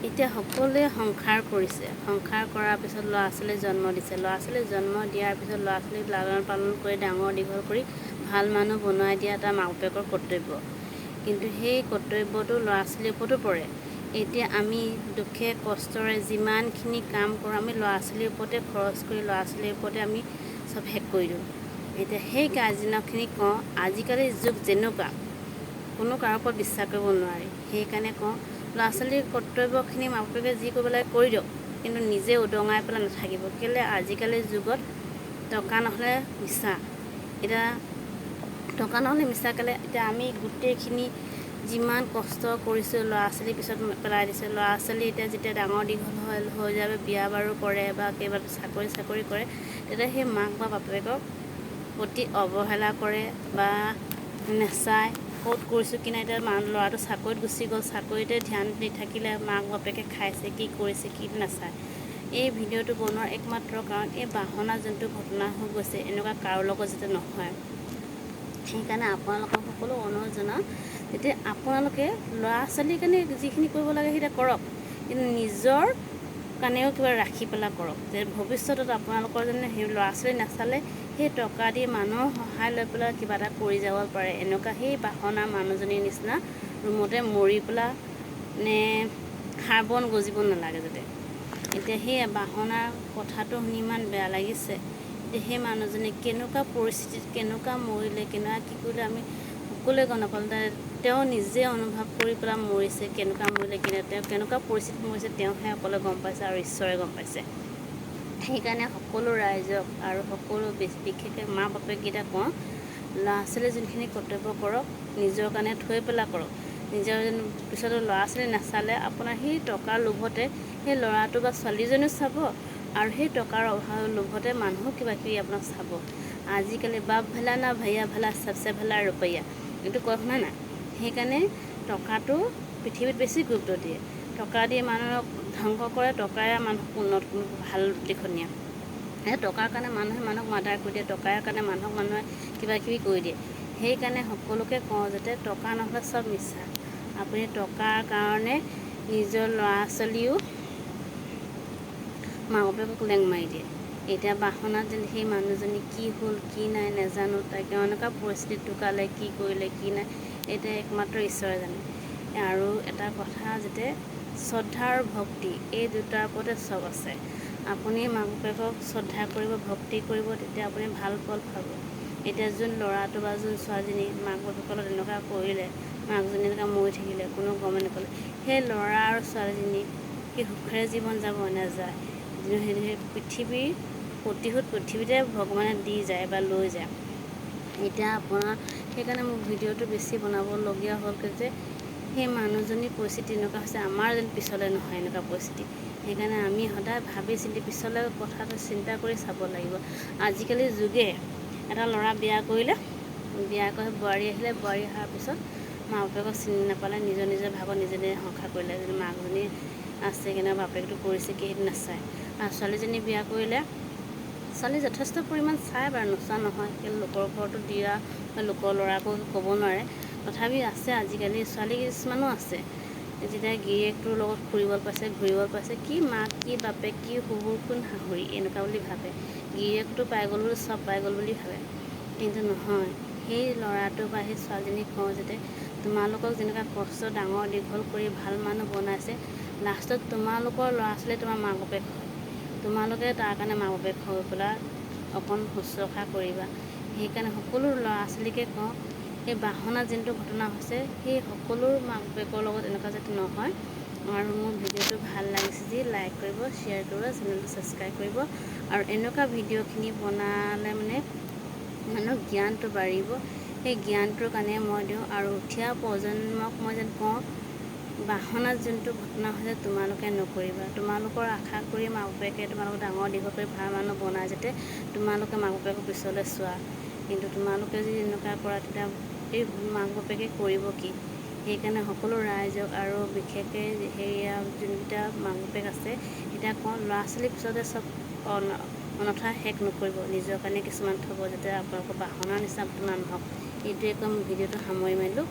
এতিয়া সকলোৱে সংসাৰ কৰিছে। সংসাৰ কৰাৰ পিছত ল'ৰা ছোৱালী জন্ম দিছে। ল'ৰা ছোৱালী জন্ম দিয়াৰ পিছত ল'ৰা ছোৱালীক লালন পালন কৰি ডাঙৰ দীঘল কৰি ভাল মানুহ বনাই দিয়া এটা মাক বাপেকৰ কৰ্তব্য। কিন্তু সেই কৰ্তব্যটো ল'ৰা ছোৱালীৰ ওপৰতো পৰে। এতিয়া আমি দুখে কষ্টৰে যিমানখিনি কাম কৰোঁ, আমি ল'ৰা ছোৱালীৰ ওপৰতে খৰচ কৰি ল'ৰা ছোৱালীৰ ওপৰতে আমি চব শেষ কৰি দিওঁ। এতিয়া সেই গাৰ্জেনখিনিক কওঁ, আজিকালিৰ যুগ যেনেকুৱা, কোনো কাৰো ওপৰত বিশ্বাস কৰিব নোৱাৰি। সেইকাৰণে কওঁ, ল'ৰা ছোৱালীৰ কৰ্তব্যখিনি মাক বাপেকে যি কৰিব লাগে কৰি দিয়ক, কিন্তু নিজে উদঙাই পেলাই নাথাকিব। কেলৈ আজিকালিৰ যুগত টকা নহ'লে মিছা। এতিয়া টকা নহ'লে মিছা কেলৈ? এতিয়া আমি গোটেইখিনি যিমান কষ্ট কৰিছোঁ, ল'ৰা ছোৱালীৰ পিছত পেলাই দিছোঁ। ল'ৰা ছোৱালী এতিয়া যেতিয়া ডাঙৰ দীঘল হৈ যাব, বিয়া বাৰু কৰে বা কিবা চাকৰি চাকৰি কৰে, তেতিয়া সেই মাক বা বাপেকক প্ৰতি অৱহেলা কৰে বা নেচায়, ক'ত কৰিছোঁ কি নাই। এতিয়া ল'ৰাটো চাকৰিত গুচি গ'ল, চাকৰিতে ধ্যান দি থাকিলে মাক বাপেকে খাইছে কি কৰিছে কি নাচায়। এই ভিডিঅ'টো বনোৱাৰ একমাত্ৰ কাৰণ এই বাহনা যোনটো ঘটনা হৈ গৈছে, এনেকুৱা কাৰো লগত যাতে নহয়। সেইকাৰণে আপোনালোকক সকলো অনুৰোধ জনাওঁ, তেতিয়া আপোনালোকে ল'ৰা ছোৱালীৰ কাৰণে যিখিনি কৰিব লাগে সেইটা কৰক, কিন্তু নিজৰ কাৰণেও কিবা ৰাখি পেলাই কৰক, যে ভৱিষ্যতত আপোনালোকৰ যেনে সেই ল'ৰা ছোৱালী নাচালে সেই টকা দি মানুহৰ সহায় লৈ পেলাই কিবা এটা কৰি যাব পাৰে। এনেকুৱা সেই বাহনা মানুহজনীৰ নিচিনা ৰুমতে মৰি পেলাই নে সাৰ বন গজিব নালাগে যাতে। এতিয়া সেই বাহনাৰ কথাটো শুনি ইমান বেয়া লাগিছে। এতিয়া সেই মানুহজনী কেনেকুৱা পৰিস্থিতিত কেনেকুৱা মৰিলে, কেনেকুৱা কি কৰিলে, আমি সকলোৱে গম নাপালোঁ। তেওঁ নিজে অনুভৱ কৰি পেলাই মৰিছে, কেনেকুৱা মৰিলে কি নাই, তেওঁ কেনেকুৱা পৰিস্থিতিত মৰিছে তেওঁহে অকলে গম পাইছে আৰু ঈশ্বৰে গম পাইছে। সেইকাৰণে সকলো ৰাইজক আৰু সকলো বিশেষকৈ মা বাপেককেইটা কওঁ, ল'ৰা ছোৱালী যোনখিনি কৰ্তব্য কৰক, নিজৰ কাৰণে থৈ পেলাই কৰক। নিজৰ পিছত ল'ৰা ছোৱালী নাচালে আপোনাৰ সেই টকাৰ লোভতে সেই ল'ৰাটো বা ছোৱালীজনীও চাব, আৰু সেই টকাৰ অভাৱ লোভতে মানুহো কিবা কিবি আপোনাক চাব। আজিকালি বাপ ভেলা না ভাইয়া ভেলা, চবচে ভেলা ৰুপৈয়া, এইটো কয় শুনা নাই? সেইকাৰণে টকাটো পৃথিৱীত বেছি গুৰুত্ব দিয়ে। টকা দি মানুহক ধ্বংস কৰে, টকাৰে মানুহক উন্নত ভাল দিশত নিয়ে। সেই টকাৰ কাৰণে মানুহে মানুহক মাৰ্ডাৰ কৰি দিয়ে, টকাৰ কাৰণে মানুহক মানুহে কিবা কিবি কৰি দিয়ে। সেইকাৰণে সকলোকে কওঁ যাতে টকা নহ'লে চব মিছা। আপুনি টকাৰ কাৰণে নিজৰ ল'ৰা ছোৱালীও মাক বাপেকক লেং মাৰি দিয়ে। এতিয়া বাহনাত যেন সেই মানুহজনী কি হ'ল কি নাই নাজানো, তাই কেনেকুৱা পৰিস্থিতিত ঢুকালে, কি কৰিলে কি নাই, এতিয়া একমাত্ৰ ঈশ্বৰে জানে। আৰু এটা কথা, যাতে শ্ৰদ্ধা আৰু ভক্তি এই দুটাৰ ওপৰতে চব আছে। আপুনি মাক বাপেকক শ্ৰদ্ধা কৰিব, ভক্তি কৰিব, তেতিয়া আপুনি ভাল ফল পাব। এতিয়া যোন ল'ৰাটো বা যোন ছোৱালীজনী মাক বাপেকৰ লগত এনেকুৱা কৰিলে, মাকজনী এনেকুৱা মৰি থাকিলে, কোনো গমেই নাপালে, সেই ল'ৰা আৰু ছোৱালীজনী কি সুখেৰে জীৱন যাব? নাযায়। সেই পৃথিৱীৰ প্ৰতিশোধ পৃথিৱীতে ভগৱানে দি যায় বা লৈ যায়। এতিয়া আপোনাৰ সেইকাৰণে মোক ভিডিঅ'টো বেছি বনাবলগীয়া হ'ল যে সেই মানুহজনীৰ পৰিস্থিতি এনেকুৱা হৈছে, আমাৰ যেন পিছলৈ নহয় এনেকুৱা পৰিস্থিতি। সেইকাৰণে আমি সদায় ভাবি চিন্তি পিছলৈ কথাটো চিন্তা কৰি চাব লাগিব। আজিকালি যুগে এটা ল'ৰা বিয়া কৰিলে, বিয়া কৰি বোৱাৰী আহিলে, বোৱাৰী অহাৰ পিছত মা বাপেকক চিনি নাপালে, নিজৰ নিজৰ ভাগত নিজে নিজে সংসাৰ কৰিলে। মাকজনী আছে কেনে বাপেকটো কৰিছে কি সেইটো নাচায়। আৰু ছোৱালীজনী বিয়া কৰিলে, ছোৱালী যথেষ্ট পৰিমাণ চায় বাৰু, নোচোৱা নহয়, কিন্তু লোকৰ ঘৰতো দিয়া লোকৰ ল'ৰাকো ক'ব নোৱাৰে। তথাপি আছে আজিকালি ছোৱালী কিছুমানো আছে, যেতিয়া গিৰিয়েকটোৰ লগত ফুৰিব পাইছে, ঘূৰিব পাইছে, কি মাক কি বাপেক কি শহুৰ কোন শাহুৰি এনেকুৱা বুলি ভাবে। গিৰিয়েকটো পাই গ'ল বুলি চব পাই গ'ল বুলি ভাবে, কিন্তু নহয়। সেই ল'ৰাটো বা সেই ছোৱালীজনীক কওঁ যাতে তোমালোকক যেনেকুৱা কষ্ট ডাঙৰ দীঘল কৰি ভাল মানুহ বনাইছে, লাষ্টত তোমালোকৰ ল'ৰা ছোৱালী তোমাৰ মাক বাপেক হয়, তোমালোকে তাৰ কাৰণে মাক বাপেক হৈ পেলাই অকণ শুশ্ৰূষা কৰিবা। সেইকাৰণে সকলো ল'ৰা ছোৱালীকে কওঁ, এই বাহনা যোনটো ঘটনা হৈছে সেই সকলো মাক বাপেকৰ লগত এনেকুৱা যাতে নহয়। আৰু মোৰ ভিডিঅ'টো ভাল লাগিছে যি লাইক কৰিব, শ্বেয়াৰ কৰিব, চেনেলটো ছাবস্ক্ৰাইব কৰিব। আৰু এনেকুৱা ভিডিঅ'খিনি বনালে মানে মানুহৰ জ্ঞানটো বাঢ়িব, সেই জ্ঞানটোৰ কাৰণে মই দিওঁ। আৰু উঠি অহা প্ৰজন্মক মই যেন কওঁ, বাহনাত যোনটো ঘটনা হৈছে তোমালোকে নকৰিবা। তোমালোকৰ আশা কৰি মাক বাপেকে তোমালোকক ডাঙৰ দীঘল কৰি ভাল মানুহ বনাই যাতে তোমালোকে মাক বাপেকক পিছলৈ চোৱা, কিন্তু তোমালোকে যদি এনেকুৱা কৰা তেতিয়া এই মাক বাপেকে কৰিব কি? সেইকাৰণে সকলো ৰাইজক আৰু বিশেষকৈ সেয়া যোনকেইটা মাক বাপেক আছে এতিয়া কওঁ, ল'ৰা ছোৱালীৰ পিছতে চব অনথা শেষ নকৰিব, নিজৰ কাৰণে কিছুমান থ'ব, যাতে আপোনালোকৰ বাহনাৰ নিচিনা ঘটনা নহওক। এইটোৱে কৈ মই ভিডিঅ'টো সামৰি মাৰিলোঁ।